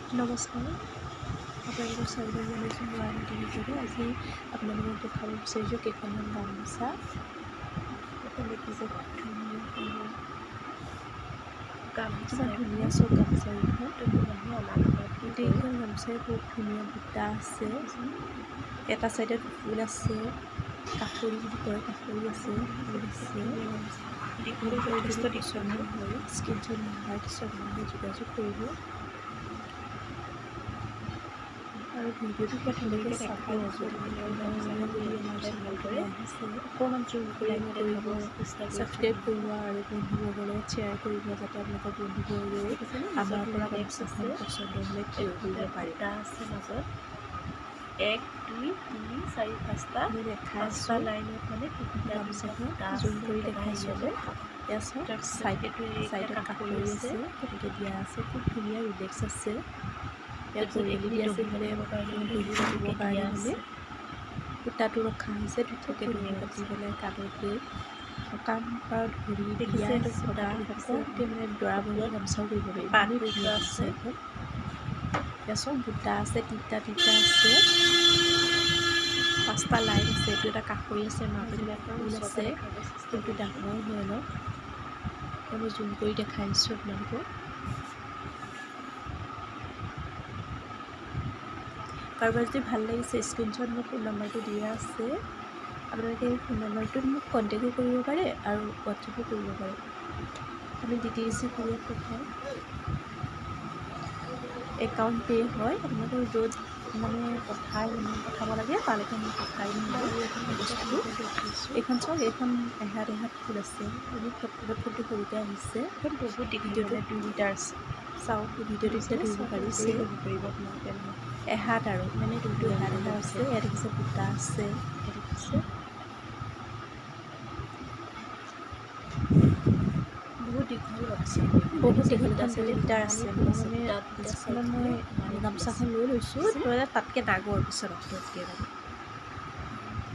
নমস্কাৰ, আপোনালোকক স্বাগতম জনাইছোঁ মোৰ আন এটি ভিডিঅ'লৈ। আজি আপোনালোকক দেখাব বিচাৰিছোঁ কেইখনমান গামোচা। এখন দেখিছে, ধুনীয়া সুন্দৰ গামোচা। কিমান ধুনীয়া চব গামোচা এইখন। মানুহে অনা লগত কি কৰে। গোটেইকেইখন গামোচাই বহুত ধুনীয়া বুটা আছে। এটা চাইডত ফুল আছে, কাষৰি বুলি কয়, কাষৰি আছে, ফুল আছে। ধুনীয়া গামোচা, দীঘল, আপোনালোকৰ যথেষ্ট যদি দীঘল। পচন্দ হয়, স্ক্ৰীনশ্বট নাম্বাৰ দিছোঁ, আপোনালোকে যোগাযোগ কৰিব আৰু ভিডিঅ'টো শেষলৈকে ধুনীয়াকৈ চাব। দেখাই দিছোঁ যদি আপোনালোকক আপোনাৰ গামোচাখন যদি কেনেকুৱা আমাৰ ভালদৰে চেনেলটোলৈ আহিছে, অকণমান জুম কৰি লাইক মই কৰিব, দেখাব চেষ্টা কৰিছোঁ। ছাবস্ক্ৰাইব কৰিব আৰু বন্ধুবৰ্গৰ লগত শ্বেয়াৰ কৰিব, যাতে আপোনালোকৰ বন্ধুবৰ্গও দেখিছেনে, মাজত আমাৰ পৰা ৰিলেক্স গামোচাখন আছে? পচন্দ হ'লে ক্ৰয় কৰিব পাৰে। বুটা আছে মাজত। 1, 2, 3, 4, 5টা, মই দেখাই 5টা আছোঁ লাইনত মানে তিনিটা তিনিটা গামোচাখন, বুটা জুম আছে কৰি একেটা দেখাইছোঁ হেৰিয়াতে। অলপ। এয়া চাওক, তাৰপিছত চাইড এইটো এইকেইটা চাইডত কাষৰি কাষৰি আছে। আছে, তেনেকৈ দিয়া আছে। খুব ধুনীয়া ৰিলেক্স আছে। ইয়াত তাৰপিছত দহি এইখিনি দিয়া আছে, দহি ইফালে বাতিবৰ কাৰণে মানে দহি সৰু বাতিবৰ সৰুকৈ দিয়া কাৰণে মানে আছে। সূতাটো ৰখা হৈছে খুব ধুনীয়াকৈ। দহি ধুনীয়া বাতি গামোচা। পেলাই কাণত লৈ সকাম পৰা ধৰি দেখিছে, বিয়া এইটো সভা সূতাটো দেখিছে সকলোতে মানে দৰা বৰণীয়া ওপৰত গামোচাও কৰিব পাৰি। পাত ইমানেই বৈ ধুনীয়া থোৱা গামোচা আছে। এইখন। ইয়াত চব বুটা আছে, তিনিটা তিনিটা আছে, 5টা লাইন আছে। এইটো এটা কাষৰি আছে, মই মাজত যিমান পাৰোঁ ফুল ওচৰৰ পৰা আছে। দেখাব চেষ্টা ফুলটো কৰিছোঁ। ডাঙৰ হয় অলপ। মই জুম কৰি দেখাই দিছোঁ আপোনালোকক। কাৰোবাৰ যদি ভাল লাগিছে, স্ক্ৰীনশ্বট, মোৰ ফোন নাম্বাৰটো দিয়া আছে, আপোনালোকে এই ফোন নাম্বাৰটোত মোক কণ্টেক্টো কৰিব পাৰে আৰু হোৱাটছএপো কৰিব পাৰে। আমি ডিটিডিচি কুৰিয়াত পঠাওঁ। একাউণ্ট পে' হয়। আপোনালোকৰ য'ত মানে পঠাই, মানে পঠাব লাগে, তালৈকে আমি পঠাই দিম মই আৰু আৰু এখন গামোচা বস্তুটো। আপোনালোকক দেখাইছোঁ। এইখন চাওক, এইখন এহাত এহাত ফুল আছে। এইবোৰ ফটোত ফুলটো সৰুকৈ আহিছে। এখন বহুত দীঘল, ভিডিঅ'টোত মানে 2 মিটাৰ আছে। চাওক, ভিডিঅ'টোত এতিয়া দেখিছেনে? ধৰিব চাওক, পাৰিছে। কৰি ল'ব পাৰিব আপোনালোকে মানে। এহাত আৰু ইমানেই ফুলটো ধুনীয়া এহাত মানে এহাত গামোচা আছে। ইয়াত দেখিছে, বুটা আছে। এখন দেখিছে। বহুত দীঘল গামোচা এখন। বহুত দেখিছে, দীঘল দুটা এখন, 2 চাইডে মিটাৰ সমানেই আছে। ফুল মই আছে। মানে দুটা দুটা চাইড যিখনত মানে মই সমানেই ফুল আছে। গামোচাখন লৈ লৈছোঁ, দেখিছেনে? মানে তাতকৈ ডাঙৰ বিচনাটোতকৈ মানে।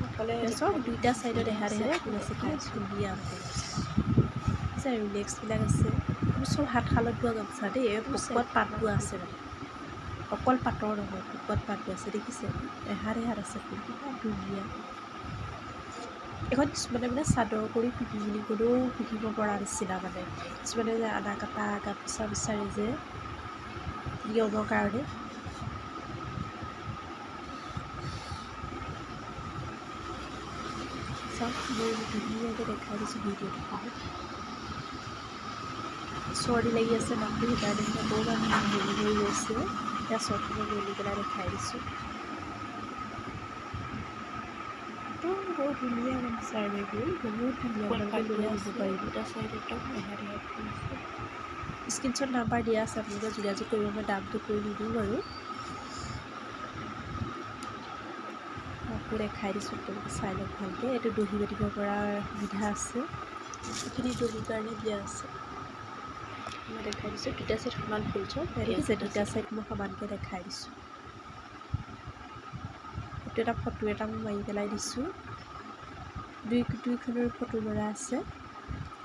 অকলে চাওক, দেখাব দুইটা চাইডত ধুনীয়া এহাত হৈছে, এহাত ফুল আছে। দেখাই কিমান আছোঁ। ধুনীয়া মানে গামোচা, ৰিলেক্সবিলাক আছে। এইবোৰ চব হাতশালত বোৱা গামোচা দেই। এই এইটো পকোৱাত চাইড পাত বোৱা আছে, মানে অকল পাটৰ নহয়, পকোৱাত পাত বোৱা আছে। দেখিছে, এহাত এহাত আছে ফুল, কিমান ধুনীয়া এখন। কিছুমানে মানে চাদৰ কৰি পিন্ধো বুলি ক'লেও পিন্ধিব পৰা নিচিনা। মানে কিছুমানে যে আনা কাটা গামোচা বিচাৰে যে নিয়মৰ কাৰণে। চাওক, মই ধুনীয়াকৈ দেখাই দিছোঁ ভিডিঅ'টো। চৰ্দি লাগি আছে মাতটো, সেইকাৰণে মানে অকণমান হেৰি হৈ গৈছে। এতিয়া চবখিনি মেলি পেলাই দেখাই দিছোঁ। একদম বৰ ধুনীয়া গামোচা আৰু এইবোৰ বহুত ধুনীয়া। ওপৰত আপোনালোকে পাত লৈ দিয়া ল'ব আছে। পাৰিব। দুটা চাইড একদম এহাত এহাত ফুল আছে। স্ক্ৰীনশ্বট নাম্বাৰ দিয়া আছে, আপোনালোকে যোগাযোগ কৰিব। মই দামটো কৈ নিদিওঁ বাৰু। আকৌ দেখাই দিছোঁ, আপোনালোকে চাই লওক ভালকৈ। এইটো দহি বাতিব পৰা সুবিধা আছে। এইখিনি দহিৰ কাৰণে দিয়া আছে। মই দেখাই দিছোঁ, দুটা চাইড সমান ফুল চব। এয়া দেখিছে, দুটা দুটা চাইড চাইড মই সমানকৈ দেখাই দিছোঁ। এইটো এটা ফটো এটা মই মাৰি পেলাই দিছোঁ। দুইখনৰ ফটো মৰা আছে।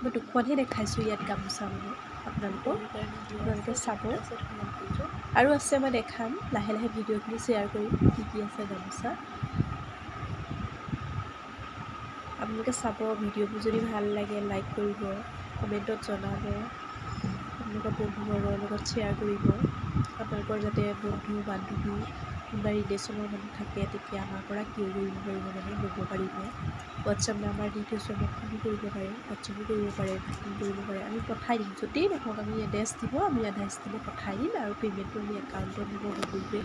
মই দুখনহে দেখাইছোঁ ইয়াত গামোচা মানে আপোনালোকক। দহিৰ কাৰণে দিয়া আপোনালোকে আছে। চাব। দুটা চাইড সমান ফুল চব। আৰু আছে, মই দেখাম লাহে লাহে, ভিডিঅ'খিনি শ্বেয়াৰ কৰিম কি কি আছে গামোচা। আপোনালোকে চাব। ভিডিঅ'বোৰ যদি ভাল লাগে, লাইক কৰিব, কমেণ্টত জনাব, আপোনালোকৰ বন্ধুবৰ্গৰ লগত শ্বেয়াৰ কৰিব। আপোনালোকৰ যাতে বন্ধু বান্ধৱী কোনোবা ৰিলেশ্যনৰ মানুহ থাকে, তেতিয়া আমাৰ পৰা ক্ৰয় কৰিব পাৰিব, মানে ল'ব পাৰিব। হোৱাটছএপ নাম্বাৰ দি থৈছোঁ, আমাক ফোনো কৰিব পাৰে, হোৱাটছএপো কৰিব পাৰে, বুকিং কৰিব পাৰে। আমি পঠাই দিম য'তেই নহওক। আমি এড্ৰেছ দিব, আমি এড্ৰেছ দিলে পঠাই দিম আৰু পে'মেণ্টটো আমি একাউণ্টত দিব, গুগল পে'।